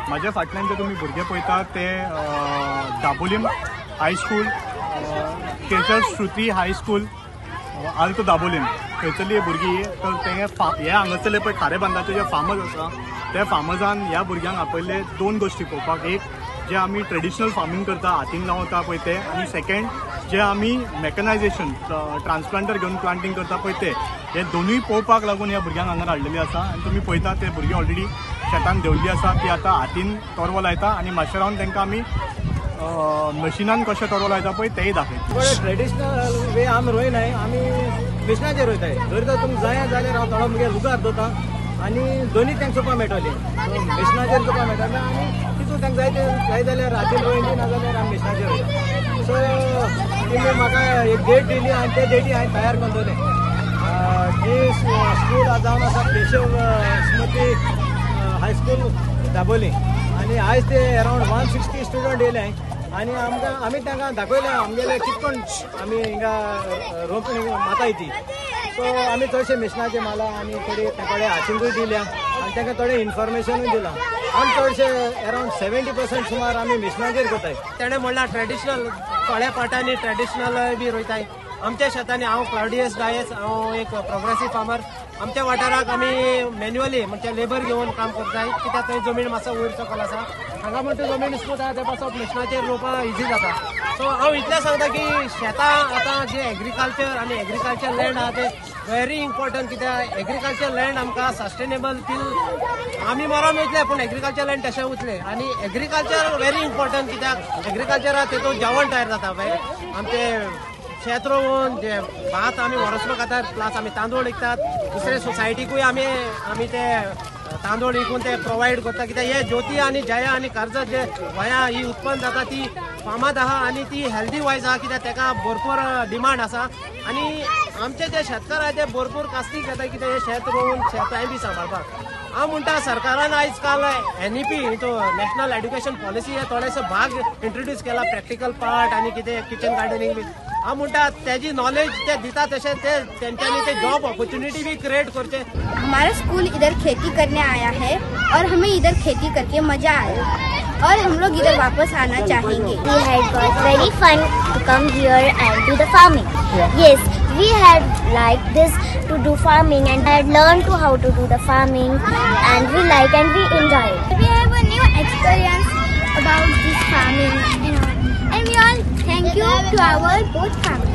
म्हाज्या फाटल्यान जे तुमी भुरगे पळयता ते Dabolim high school, Kesar Shruti high school, Alto Dabolim थंयसरली भुरगीं. तर ते हे हांगासरले पळय खारेबांदाचे जे फार्मर्स आसा त्या फार्मर्सान ह्या भुरग्यांक आपयल्ले दोन गोश्टी पळोवपाक. एक जे आमी ट्रेडिशनल फार्मींग करता, हातीन लावता पळय ते, आनी सेकंड जे आमी मेकनायझेशन ट्रान्सप्लांटर घेवन प्लांटींग करता पळय ते. हे दोनूय पळोवपाक लागून ह्या भुरग्यांक हांगा हाडलेली आसा. आनी तुमी पळयता ते भुरगे ऑलरेडी शेतान देंवल्ली आसा, ती आतां हातीन तोरवो लायता आनी मातशें रावन तांकां आमी मशिनान कशें तोरवो लायता पळय तेय दाखयता. ट्रेडिशनल वे आमी रोयनाय, आमी मिशनाचेर रोयताय. जर तर तुमकां जाय जाल्यार हांव थोडो मुगे लुगार दवरता आनी दोनूय तांकां चोवपाक मेळटलें. मिशनाचेर चोवपाक मेळटलें आनी तितून तांकां जाय ते जाय जाल्यार हातीन रोयली, ना जाल्यार आमी मिशनाचेर रोयता. सो तिणें म्हाका एक डेट दिली आनी ते डेटी हांवें तयार करून दवरलें. जी स्कूल जावन आसा केशव स्मृती हायस्कूल दाबोली, आनी आयज ते अरावंड 160 स्टुडंट येयले आनी आमकां आमी तांकां दाखयलें आमगेले कितकोन आमी हिंगा रोंपणी माताय ती. सो आमी चडशे मिशनाचे माला आनी थोडी तांकडे हातींकूय दिल्या आनी तांकां थोडें इन्फॉर्मेशनूय दिलां. आमी चडशे अरावंड 70% सुमार आमी मिशनाचेर करताय. तेणें म्हणलां ट्रेडिशनल थोड्या पाटांनी ट्रेडिशनल बी रोयताय. आमच्या शेतांनी हांव क्लावडियस डायस, हांव एक प्रोग्रेसीव फार्मर. आमच्या वाठाराक आमी मॅन्युअली म्हणजे लेबर घेवन काम करताय, कित्याक थंय जमीन मातसो वयर सकल आसा. हांगा म्हणटा जमीन स्मूथ आसा, ते पासत मिशनाचेर रोवपाक इजी जाता. सो हांव इतलें सांगता की शेतां आतां जे एग्रीकल्चर आनी एग्रीकल्चर लँड आहा ते व्हेरी इम्पॉर्टंट, कित्याक एग्रीकल्चर लँड आमकां सस्टेनेबल टील आमी मरोन वयतले पूण एग्रीकल्चर लँड तशें उरतलें. आनी एग्रीकल्चर व्हेरी इम्पॉर्टंट, कित्याक एग्रीकल्चरा तेतून जेवण तयार जाता. आमचे शेत रोवन जे भात आमी वरसलो खातात, प्लस आमी तांदूळ विकतात, दुसरे सोसायटीकूय आमी आमी ते तांदूळ विकून ते प्रोवायड करता. कित्याक हे ज्योती आनी जया आनी कर्जत जे वया ही उत्पन्न जाता ती फामाद आहा आनी ती हेल्दी वायज आहा, कित्याक तेका भरपूर डिमांड आसा. आनी आमचे जे शेतकार आहा ते भरपूर कास्तीक घेता, कित्याक हे शेत रोवन शेतांय बी सांबाळपाक. हांव म्हणटा सरकारान आयज काल एनईपी तो नॅशनल एड्युकेशन पॉलिसी हे थोडेसो भाग इंट्रोड्यूस केला, प्रॅक्टिकल पार्ट आनी कितें किचन गार्डनिंग बी. हांव म्हणटा तेजी नॉलेज ते दिता तशें ते तेंच्यांनी ते जॉब अपॉर्चुनिटी भी क्रिएट करचे. हमारा स्कूल इधर खेती करने आया है और हमें इधर खेती करके मजा आया और हम लोग इधर वापस आना चाहेंगे. We had got very fun to come here and do the farming. Yeah. Yes, we had like this to do farming and I had learned to how to do the farming and we like and we enjoy it. We have a new experience about this farming and all, and we all thank you to our both families.